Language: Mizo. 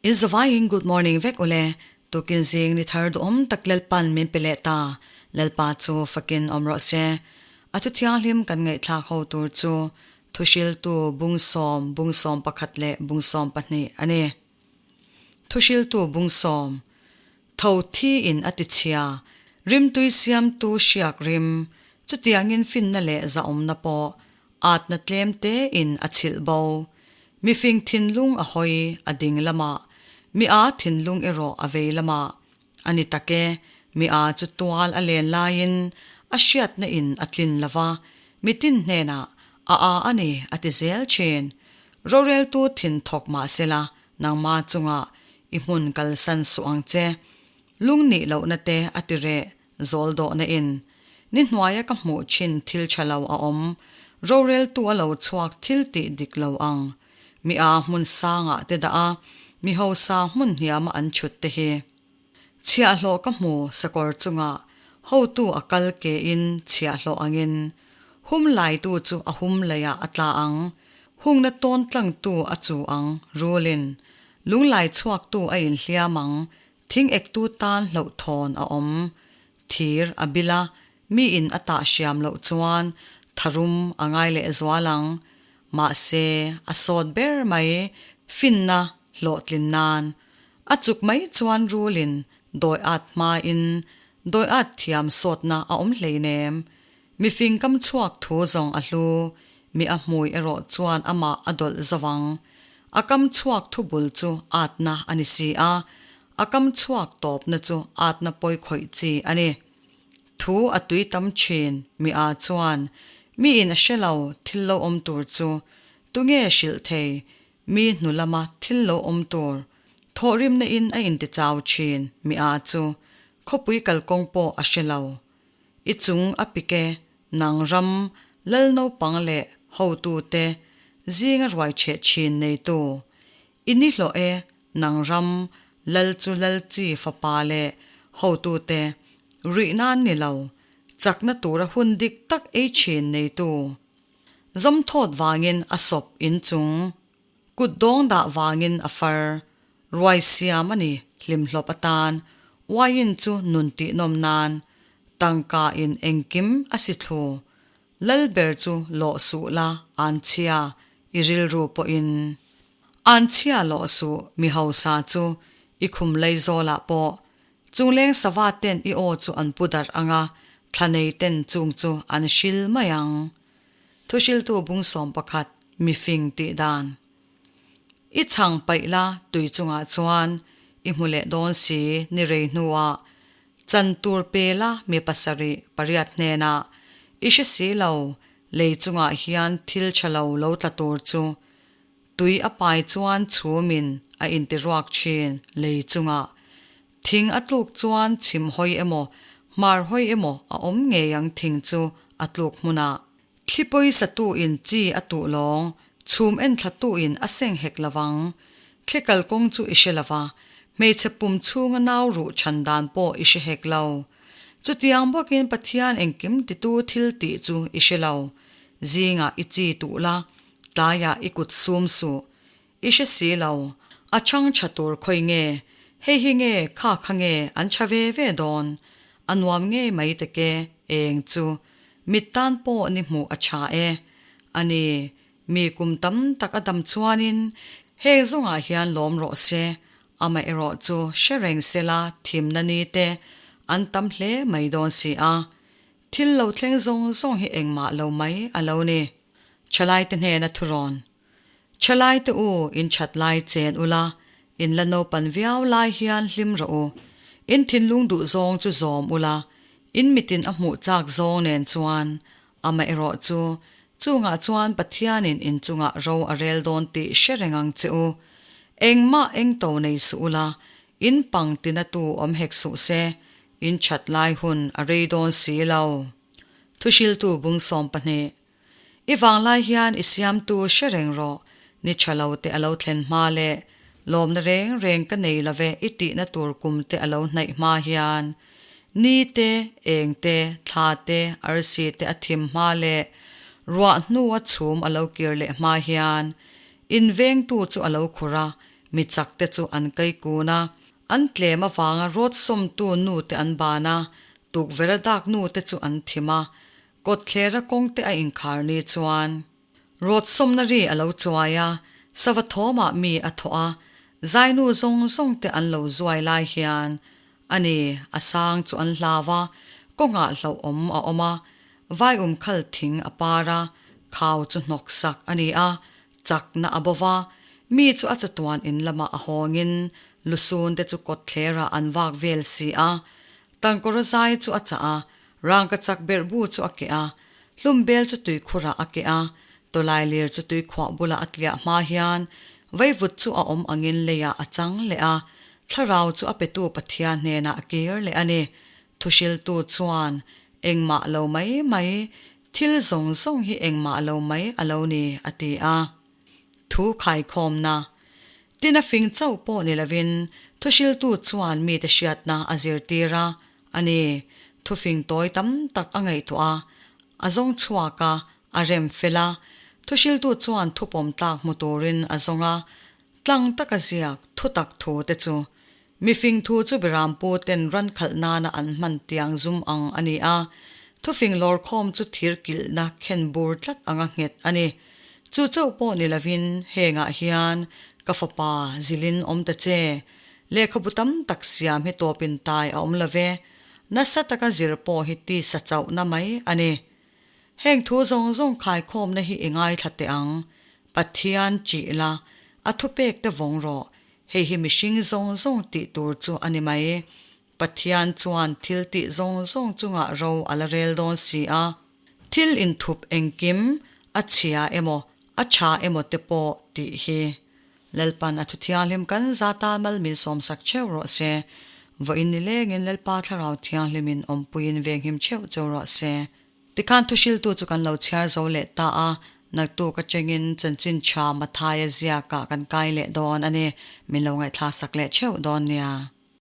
In zavaiin good morning vek ule. Tukin zing ni thar duhawm tak Lalpan min pe leh ta. Lalpa chu fakin awm rawh se. A thu thianghlim kan ngaihthlak ho tur chu Thuhriltu Bungsawm, Bungsawm pakhat leh Bungsawm pahnih a ni. Thuhriltu Bungsawm, Tho thi in a ti chhia, rimtui siamtu hriak rim, chutiangin finna leh zahawmna pawh atna tlem te in a chhilh bo. Mifing thinlung a hawi a ding lamah, mi a thinlung erawh a vei lamah. A ni tak e, mi a chu tual a len laiin a hriatna in a tlin lova, mitin hnenah a a a ni a ti zel thin. Roreltu thin thawk mahsela Nangma chungah i hmun kalsan suh ang che. Lung nih lohna te a ti reh zawl dawhna in. Ni hnuaia ka hmuh thin thil tha lo a awm. Roreltu a lo chhuak thil tih dik lo ang. Mi a hmun sangah te dah a, mi hausa hmun hniama an chhut te hi. Chhiahhlawh ka hmu sakawr chungah hotu a kal ke in chhiahhlawh angin hum laitu chu a hum leiah a tla ang, hungna tawn tlangtu a chu ang rulin lunglai chhuaktu a inhliam ang, thing ektu tan hlauhthawn a awm, thir a bil a, mi in a tah hriam loh chuan tharum a ngai lehzual ang, mahse a sawt ber mai finna hlawhtlin nan A chuk mai chuan rulin dawi at hmain dawi at thiam sawtna a awm hleinem. Mifing kam chhuak thu zawng a hlu, mi a hmui erawh chuan amah a dawlh zo ang. A kam chhuak thu bul chu atna a ni si a, a kam chhuak tawpna chu atna pawi khawih chi a ni. Thu a tui tam thin, mi a chuan miin a hre lo thil lo awm tur chu tunge hrilh thei Mi hnu lama thil lo awm tur thawhrimna in a inti chau thin mi a chu khawpui kalkawng pawh a hre lo. I chung a pik e, nang ram, lal naupang leh hotu te zinga ruai chheh thin neitu. I ni hlawh e, nang ram, lal chu lal chi fapa leh hotu te ruih nan ni lo, chakna tura hun dik tak ei thin neitu. Zawmthawt vangin a sawp inchung, kut dawng dah vangin a far, ruai siam a ni hlimhlawp atan, uaiin chu nun tihnawm nan, tangka in engkim a si thlu, lal ber chu lawh suh la anchhia i rilru pawhin. Anchhia lawh suh mi hausa chu i khum lei zawlah pawh Chungleng sava ten i aw chu an pu darh ang a, thla nei ten chung chu an hril mai ang. Thuhriltu bungsawm pakhat, mifing tih dan. I chhang paih la tui chungah chuan i hmu leh dawn si ni rei hnuah chan tur pe la mi pasarih pariat hnenah i hre si lo lei chungah hian thil tha lo lo tla tur chu Tui a pai chuan chhumin a intiruak thin lei chungah. Thing a tluk chuan chhim hawi emaw hmar hawi emaw a awm ngei ang thing chu a tluk hmunah. Thli pawisa tu in chi a tuh lawng, chhum enthla tu in a seng hek lovang. Thli kalkawng chu i hre lova, hmeichhe pum chhunga nau ruh chhan dan pawh i hre hek lo. Chutiang bawkin Pathian engkim titu thil tih chu i hre lo. Zingah i chi tuh la, tlaiah i kut sum suh. I hre si lo, a chhang tha tur khawi nge, hei hi nge kha kha nge an tha ve ve dawn. A nuam ngei mai teke eng chu, mit tan pawh ni hmuh a tha e. A ni, mi kum tam tak a dam chuanin heng zawngah hian lawm rawh se, amaherawh chu hre reng sela thimna ni te an tam hle mai dawn si a. Thil lo thleng zawng zawng hi engmah lo mai a lo ni. Thalaite hnena thurawn. Thalaite u, in that lai chen ula, in la naupan viau lai hian hlim rawh u. In thinlung duh zawng chu zawm ula, in mitin a hmuh chak zawng nen chuan, amaherawh chu, chungah chuan Pathianin in chungah ro a rel dawn tih hre reng ang che u. Engmah engto nei suh ula, in pang tinatu awm hek suh se, In that lai hun a rei dawn si lo. Thuhriltu bung 12. I vanglai hian i siamtu hre reng rawh, ni tha lo te a lo thlen hma leh lawmna reng reng ka nei lo ve i tihna tur kum te a lo hnaih hma hian ni te, eng te, thla te, arsi te a thim hma leh ruah hnu a chhum a lo kir leh hma hian in vengtu chu a lo khur a. Mi chakte chu an kai kun a, an tlem avanga rawt sawmtu nute an ban a, tukverha dak nute chu an thim a, kawtthlera kawngte a inkhar ni chuan. Rawt sawmna ri a lo chuai a, sava thawmah mi a thawh a, zainu zawng zawngte an lo zuai lai hian a ni, a sang chu an hlau a, kawngah hlauhawm a awm a, vaium khal thing a par a, khau chu hnawk sak a ni a, chakna a bo va, mi chu a chatuan in lamah a hawngin lusun te chu kawtthlerah an vak vel si a, tangkawra zai chu a chah a, rangka chak berh bu chu a keh a, hlum bel chu tuikhurah a keh a, tawlailir chu tuikhuah bulah a tliah hma hian vaivut chu a awm angin leiah a chang leh a, thlarau chu a petu Pathian hnenah a kir leh a ni. Thuhriltu chuan, Engmah lo mai mai, thil zawng zawng hi engmah lo mai a lo ni, a ti a. Thu khaikhawmna. Tin a fing chauh pawh ni lovin thuhriltu chuan mite hriatna a zirtir a, a ni. Thufing tawi tam tak a ngaihtuah a, a zawng chhuak a, a rem fel a. Thuhriltu chuan thupawm tlak hmu turin a zawng a, tlang taka ziak thutak thu te chu Mifing thu chu Birampu ten ran khalh nana an hman tiang zum ang a ni a, thufing lawrkhawm chu thir kilhna khen bur tlat anga nghet a ni. Chu chauh pawh ni lovin hengah hian ka fapa zilin awm ta che. Lehkhabu tam tak siam hi tawpin tai a awm lo ve. Nasa taka zir pawh hi tisa chauhna mai a ni. Heng thu zawng zawng khaikhawmna hi i ngaithla teh ang. Pathian chih la, a thupek te vawng rawh. Hei hi mihring zawng zawng tih tur chu a ni mai. Pathian chuan thil tih zawng zawng chungah ro a la rel dawn si a. Thil inthup engkim, a chhia emaw, a tha emaw te pawh tih hi. Lalpan a thu thianghlim kan za tan mal min sawmsak theuh rawh se. Vawiin ni lengin Lalpa Thlarau Thianghlimin awmpuiin venghim theuh cheu rawh se. Tikhan thuhriltu chu kan lo chhiar zo leh ta a, naktuk atangin chanchin tha Mathaia ziakah kan kai leh dawn a ni. Min lo ngaihthlaksak leh theuh dawn nia.